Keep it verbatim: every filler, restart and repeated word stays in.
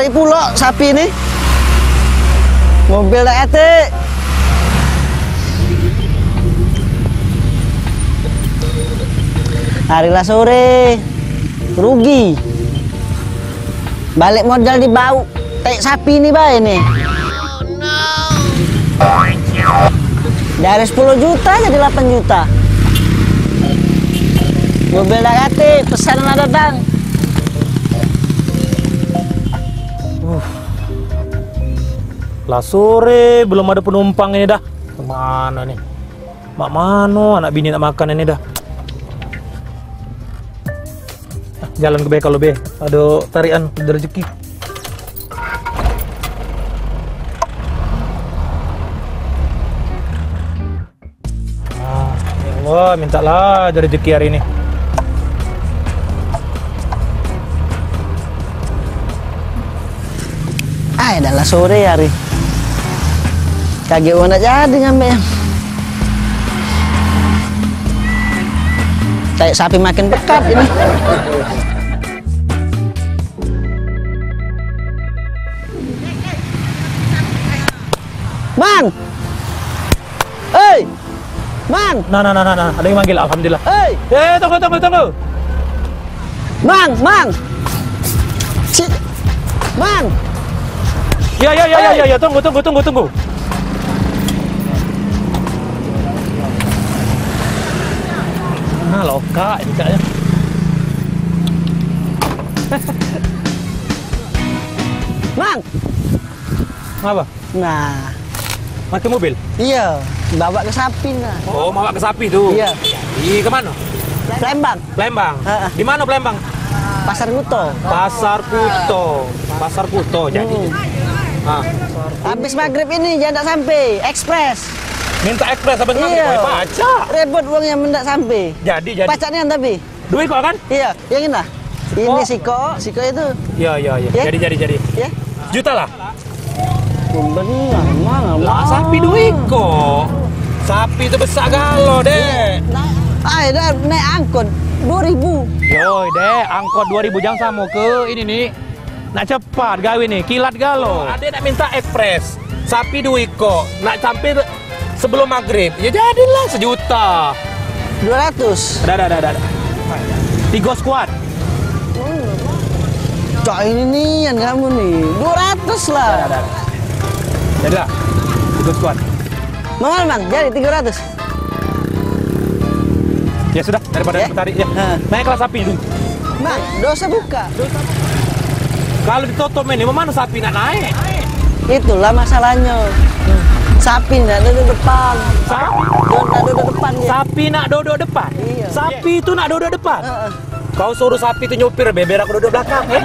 Pulo sapi ni. Mobil dak katek. Hari lah sore. Rugi. Balik modal di bau. Tek sapi ni bae ni. Dari sepuluh juta jadi delapan juta. Mobil dak katek, pesan lah datang. Uh. Lah sore belum ada penumpang ini dah. Kemana nih? Mak mano anak bini nak makan ini dah. Ah, jalan ke be kalau be. Ada tarikan, ada rezeki. Ah, ya Allah, mintalah ada rezeki hari ini. Ai, dah lah sore hari. Kagek wong nak jadi ngambek. Kayak sapi makin pekat ini. Mang! Hei! Mang! Nah, nah, nah, nah, nah. Ada yang manggil, alhamdulillah. Hei! Eh, tunggu, tunggu, tunggu. Mang, Mang. Si Mang. Ya, ya, ya, ya, ya, ya. Tunggu, tunggu, tunggu, tunggu. Nah, lokak ini kayaknya. Mang. Apa? Nah. Pakai mobil? Iya, bawa ke sapi nah. Oh, bawa ke sapi tuh. Iya. Di ke mana? Palembang. Palembang. Heeh. Di mana Palembang? Pasar Kuto. Pasar Kuto. Pasar Kuto jadi. Hmm. Ah. Habis maghrib ini jangan tak sampai, ekspres. Minta ekspres habis maghrib, iya. Woi, pacak. Repot uangnya mendak sampai. Jadi, jadi. Pacak nian tapi. Duit kok kan? Iya, yang ini lah. Ini oh. Siko, siko itu. Iya, iya, iya. Ya? Jadi, jadi, jadi. Ya? Juta lah. Bener, Mang. Lah, sapi duit kok. Sapi itu besar galo, Dek. Nah, ai dah naik angkot dua ribu. Yoi, Dek, angkot dua ribu jangan sama ke ini nih. Nak cepat gawe nih, kilat galo. Ade nak minta ekspres. Sapi duit kok. Nak sampai sebelum maghrib. Ya jadilah sejuta. Dua ratus. Ada, ada, ada, ada. Tiga squad. Cak ini nian kamu nih. Dua ratus lah. Ada, ada, ada. Jadilah. Tiga squad. Mahal, Mang. Jadi tiga ratus. Ya sudah, daripada ya. Tarik ya. Heeh. Naiklah sapi dulu. Nah, dosa buka. Kalau ditutup ini, mana sapi nak naik? Itulah masalahnya. Sapi nak duduk depan. Sapi? Dia nak duduk depan dia. Sapi nak duduk depan? Iya. Sapi itu nak duduk depan? Heeh. Kau suruh sapi itu nyupir, beber aku duduk belakang, ya?